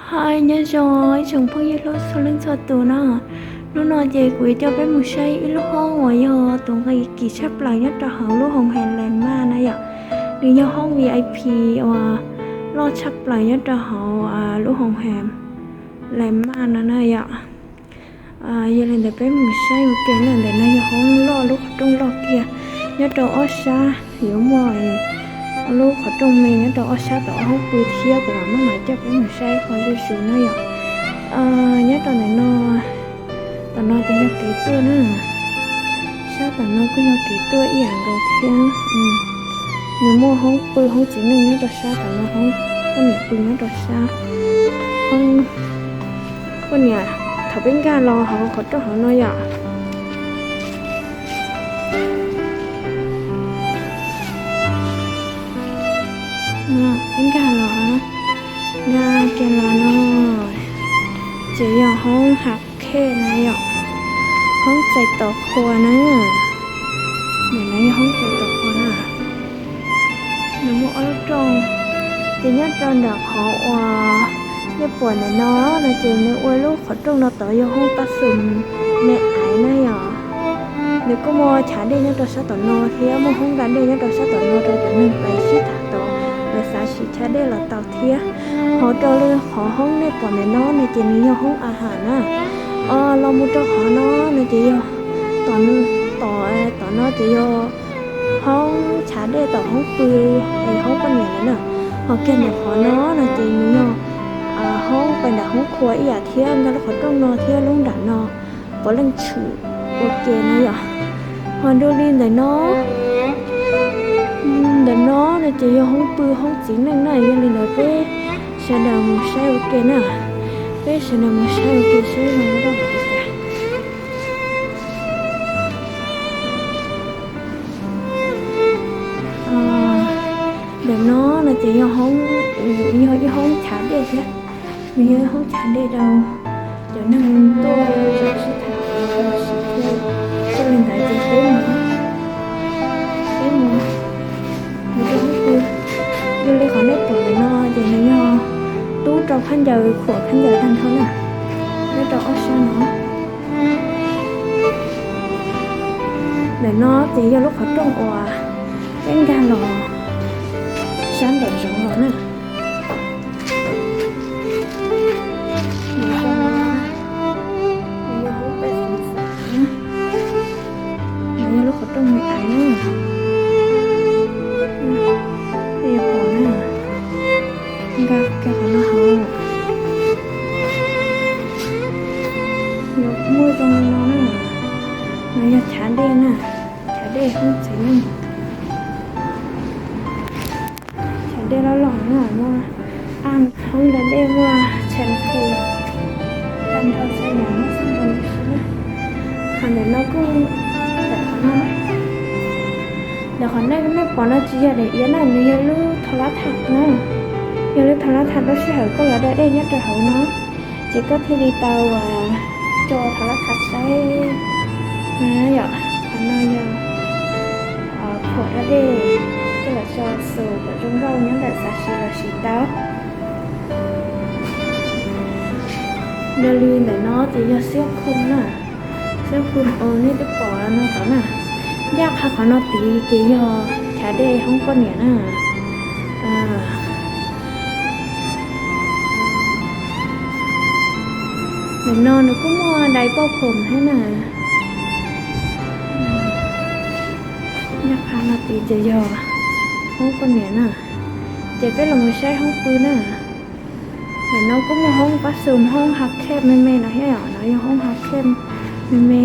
Hais nyob zoo ib tsoom phooj ywg hlub txhua leej txhua tus na. Hnub no ces kuv yuav coj peb mus saib ib lub hoob uas yog tus nqi kim tshaj plaws nyob rau hauv lub hoos has Las Mas na yom. Nws yog hoob V I P uas loj tshaj plaws nyob rau hauv lub hoos has Las Mas no na yom. Yog li ntawd peb mus saib ua ke na. Ntawm no yog hoob loj, lub qhov rooj loj kiag, nyob rau ob sab, yuav muaj lub qhov rooj me nyob rau ob sab tom ob hoob pw thiab. Kuv mam maj mam coj peb mus saib qhov zuj zus na yom. Nyob rau ntawm no, tom no ces yog kev tuaj na. Sab tom no kuj yog kev tuaj ib yam nkaus thiab. Nws muaj hoob pw hoob txiv neej nyob rau sab tom no, hoob poj niam pw nyob rau sab. Hoob poj niam, thaum peb nkag los hauv qhov rooj hauv no yom. Peb nkag los, nkag kiag los no ces yog hoob hav khej na yom, hoob txais tov qhua na. Ntawm no yog hoob txais tov qhua na. Nws muaj ob lub rooj, ces nyob rau nram qhov uas nej pom ntawm no no ces nws ua lub qhov rooj no tod yog hoob pab xum me aiv na yom. Nws kuj muaj chav dej nyob rau sab tom no thiab, muaj hoob da dej nyob rau sab tom no rau cov neeg pais sib tham tod, lawv xav siv chav dej los tau thiab. Ho rau lwm qhov hoob nej pom ntawm no no ces nws yog hoob a has na. Los mus rau qhov no no ces yog tom, tom no ces yog hoob chav dej tom hoob pw es hoob poj niam lawm na. Ho kiag ntawm qhov no no ces nws yog hoob pais nram hoob qhua ib yam thiab, nkag lub qhov rooj no thiab lub nram no puav leej tshwm ua ke na yom. Ho dua li ntawm no, ntawm no no ces yog hoob pw hoob txiv neej na. Yog li ntawd peb sawv daws mus saib ua ke na. Peb sawv daws mus saib ua ke seb zoo nkauj npaum li cas. Ntawm no no ces yog, yog ib hoob chav dej thiab. Nws yog ib hoob chav dej rau cov neeg tuaj zaum sib tham los sis thiab. Txij li ntawd ces peb mus, peb mus, mus rau hoob pw. Yog li qhov nej pom ntawm no ces nws yog tub rau khaub ncaws, khuam khaub ncaws tag nrho na, nyob rau ob sab no. Ntawm no ces yog lub qhov rooj uas peb nkag los sab nraum zoov los na. Nws yog hoob pab xum xav na. Nws yog lub qhov rooj me aiv na. Peb yuav pom na, nkag kiag qhov no hauv, yuav muaj zoo li no na. Nws yog chav dej na, chav dej hoob txiv neej. Chav dej loj loj na, muaj aj, hoob da dej muaj shampoo tag nrho, xab nam muaj tag nrho li xwb na. Ho ntawm no kuj, ntawm qhov no, ntawm qhov nej pom no tsis yog daim iav na, nws yog lub thau lab tham na. Yog lub thau lab tham, lub sij hawm koj los da dej nyob rau hauv no ces koj thiaj li tau tso thau lab tham saib na yom. Qhov no yog khuam da dej, coj los tso xus kom zoo nkauj nyob ntawm xav siv los siv tau. Yog li ntawm no ces yog xiab khum na, xiab khum uas nej twb pom no tod na. Ncaj qha qhov no tid ces yog chav dej hoob poj niam na. Ntawm no nws kuj muaj dai poj phom thiab na. Ncaj qha no tid ces yog hoob poj niam na. Ces peb los mus saib hoob pw na. Ntawm no kuj muaj hoob pab xum, hoob hav khej me me no thiab, no yog hoob hav khej me me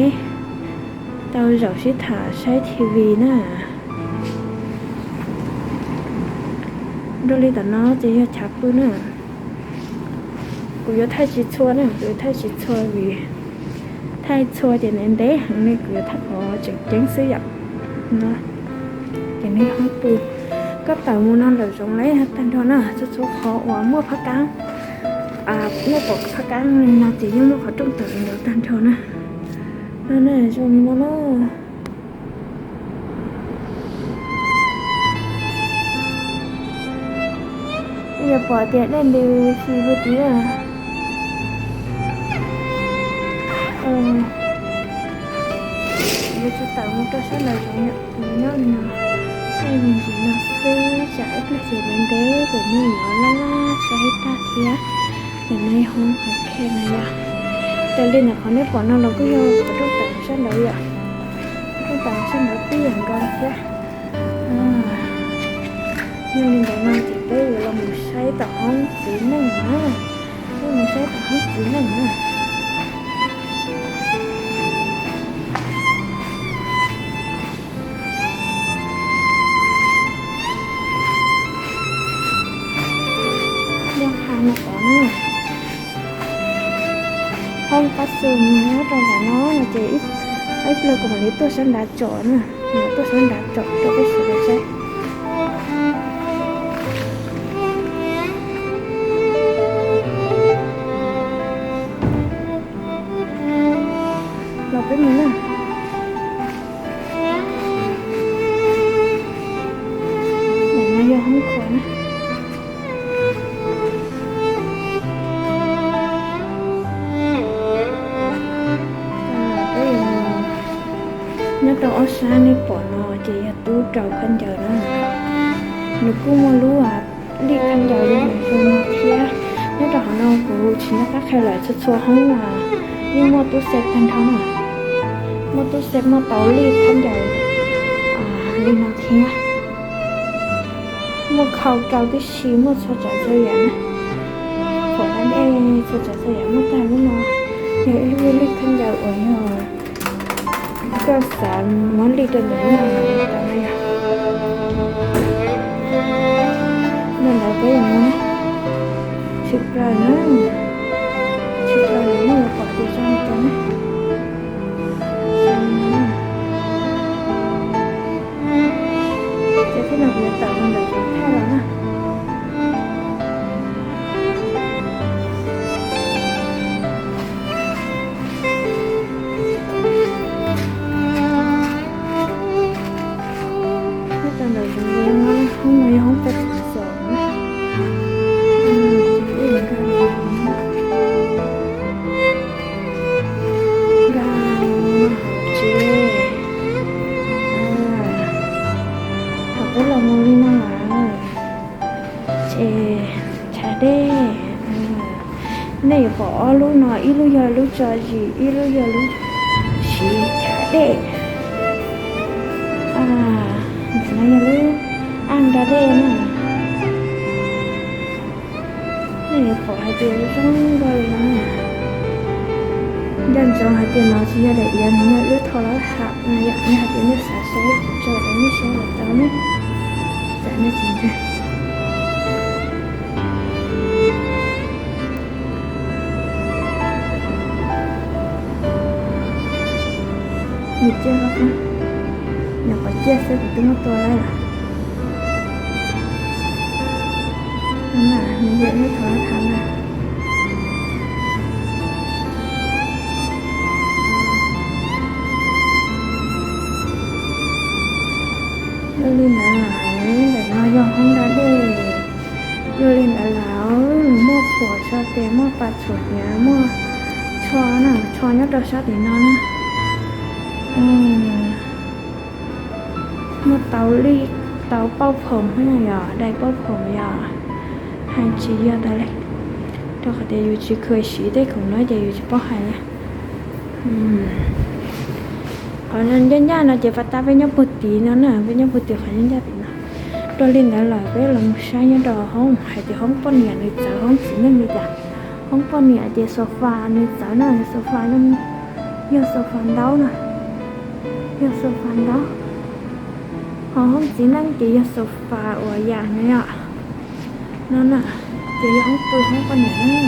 tau zaum sib tham saib T V na. Dua li tom no ces yog chav pw na. Kuv yuav thaij tsis txhua na, kuv yuav thaij tsis txhua vim thaij txhua ces ntev ntev heev li, kuv yuav thaij qhov tseem ceeb xwb yom. No ces nws yog hoob pw, koj tawm mus no lawm zoov lawm tag nrho na, txhua txhua qhov uas muaj phab kaab, nej pom phab kaab no ces yeej muaj qhov rooj tawm ntawd tag nrho na. No na, zoo li no na. Yog pom tias dej ntws si puag tid na. Yuav tsis tawm mus rau sab nraud zoov, nyob li no, tej me ntsis no xwb, tsam ib pliag ces ntev ntev ces nej yuav laj laj saib tag thiab. Ntawm no yog hoob hav khe no yom. Raws li ntawm qhov nej pom no los kuj yog qhov rooj tawm sab nraud yom. Rooj tawm sab nraud tib yam nkaus thiab. Yog li ntawd no ces peb yuav los mus saib tom hoob txiv neej na. Peb mus saib tom hoob txiv neej na. Yog hais no tod na, hoob qab xu nyob rau nram no no ces ib pliag kuv mam li tuaj sab nrad tsom na, mam tuaj sab nrad tsom rau peb sawv daws saib. Los peb mus na. Ntawm no yog hoob khuav na. Nyob rau ob sab nej pom no ces yog tub rau khaub ncaws na. Nws kuj muaj lub lij khaub ncaws li ntawm no thiab. Nyob rau hauv no kuv tsis nco qab qhia lawm, txhua txhua hoob yeej muaj tub xej tag nrho na. Muaj tub xej, muaj tau lij khaub ncaws li no thiab. Muaj khau rau tib si, muaj txhua tsav txhua yam na. Phuam dab dej txhua tsav txhua yam muaj tag. Lub no yog ib lub lij khaub ncaws uas yog koj xav muab lij rau ntawm no tau na yom. Ntawm ntawd peb yuav mus na. Tshwm plaws na, tshwm plaws na, nej yuav pom tias zoo li cas na. Ces thiab no kuv yuav tawm los ntawm zoov thaj los na. Nyob rau ntawm zoov no, hoob no yog hoob paj txoom na. Nkag hauv tsev. Thaum peb los mus li no lawm ces chav dej. Nej yuav pom ob lub no, ib lub yog lub tso zis, ib lub yog lub siv chav dej. Ntawm no yog lub aj nra dej na. Nej yuav pom hais tias zoo nkauj li no na. Nco ntsoov hais tias no tsis yog daim iav, nws yog lub thau lab tham na yom. Nej hais tias nej xav saib tso rau nej saib los tau ne. Tsam nej tsis ntseeg. Nws ciaj hlo, nyuam qhuav ciaj xwb kuv twb muab tua lawm. Nws yog lub thau lab tham na. Luaj li ntawd lawm, ntawm no yog hoob da dej. Luaj li ntawd lawm, muaj phuam so tes, muaj pas txhuam hniav, muaj tsho na, tsho nyob rau sab tim no na. Muaj tau lij, tau pauj phoom na yom, dai pauj phoom yom. Hais tsis yog tas li, rau qhov tias yus tsis kheev siv tej khoom no ces yus tsis paub hais li. Qhov ncaj ncaj no ces pas tas peb nyob puag tid no na, peb nyob puag tid qhov ncaj ncaj tim no. Luaj li ntawd lawm peb los mus saib nyob rau hoob, hais tias hoob poj niam nws txawv, hoob txiv neej li cas. Hoob poj niam ces sofa nws txawv na, sofa yog sofa ntaub na, yog sofa ntaub. Ho hoob txiv neej ces yog sofa uas yam no yom. No na, ces yog hoob pw hoob poj niam na.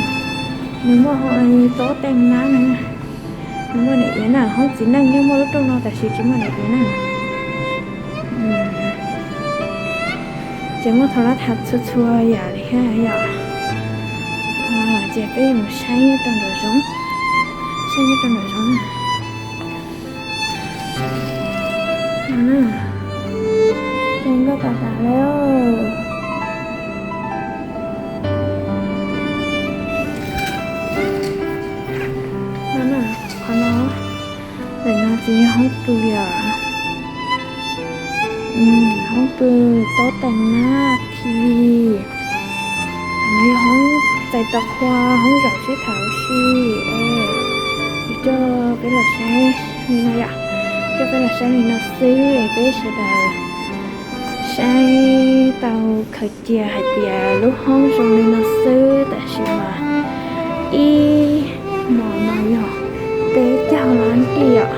Nws muaj tob tej nab na. Nws muaj daim iav na, hoob txiv neej yeej muaj lub rooj no tab sis tsis muaj daim iav na. Ces muaj thau lab tham txhua txhua yam li thiab yom. Ces peb mus saib nyob rau nram zoov, saib nyob rau nram zoov na. Zoo nkauj tas tas li. No na, qhov no Ces yog hoob pw yom, hoob pw tob teem na, T V. No yog hoob txais tos qhua, hoob zaum sib tham ua si. Coj peb los saib li no yom, coj peb los saib li no xwb es peb sawv daws saib tau khaws cia hais tias lub hoob zoo li no xwb, tab sis mas ib hmos no yog peb caug lab ntiaj yom.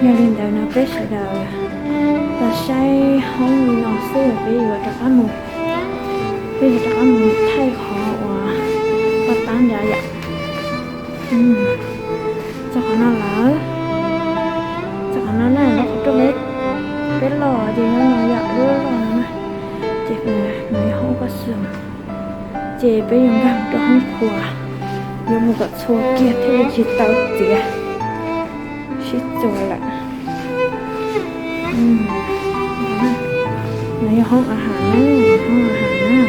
Yog li ntawd no peb sawv daws los saib hoob li no xwb, peb yuav rov qab mus, peb yuav rov qab mus thaij qhov uas paj tab nrad yom. Txog qhov no lawm, txog qhov no na, lub qhov rooj peb los ces nyob no yom, lub loj no na. Ces no yog hoob paj xum, ces peb yuav nkag mus rau hoob khuas, yuav mus kom txhua kiag thiaj li tsis tau txiav, sib txuas lawm. No yog hoob a has na, hoob a has na.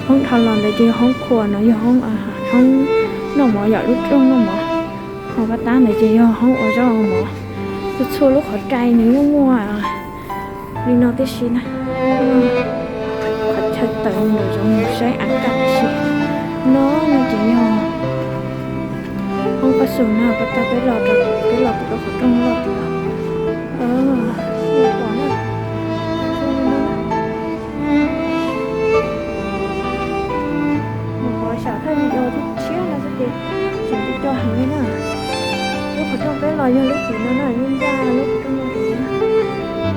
Hoob dhau los ntawd ces yog hoob khuas, no yog hoob a has, hoob noj mov yom, lub rooj noj mov. Ho paj tab ntawd ces yog hoob ua zaub ua mov. Txhua txhua lub qhov rai nws yeej muaj li no tib si na. Qhov chaw tawm mus nraum zoov mus saib av kaj tib si. No no ces yog hoob paj xum na, paj tab peb los rau, peb los pem lub qhov rooj loj tim no. Pom na. Mus qhov xyam thaj video tib tshiab no xwb ces tseem co heev li na. Lub qhov rooj peb los yog lub tim no na, yeej ncaj lub qhov rooj no tim no.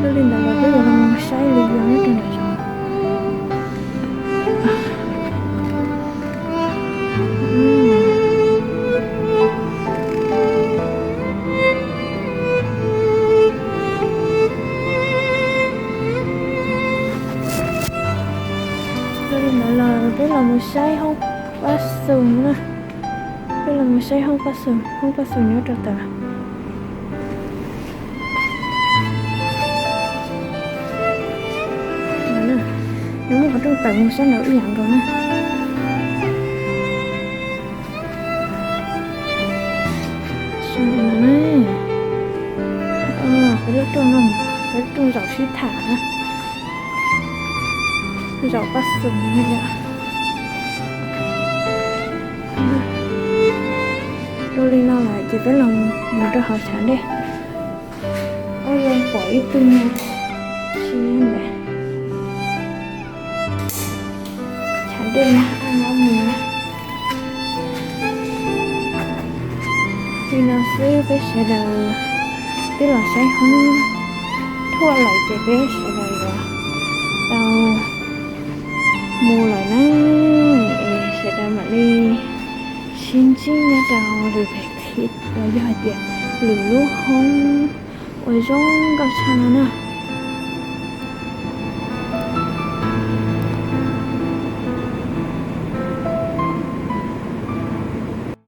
Yog li ntawd los peb yuav los saib li yog nyob rau nram zoov. Yog li ntawd los peb los mus saib hoob paj xum na. Peb los mus saib hoob paj xum, hoob paj xum nyob rau tod. Nws muaj qhov rooj tawm mus sab nraud ib yam nkaus na. Peb lub rooj no, peb lub rooj zaum sib tham na. Zaum paj xum no yom. Dua li no lawm ces peb los mus rau hauv chav dej. Ua zoo pom ib tug si ntawd. Chav dej no ab no mus na. Li no xwb peb sawv daws twb los saib hoob thuaj lawm ces peb sawv daws yuav tau mus lawm na. Es sawv daws mam li sib ntsib nyob rau lwm clip uas yog hais tias lwm lub hoob uas zoo nkauj tshaj no na.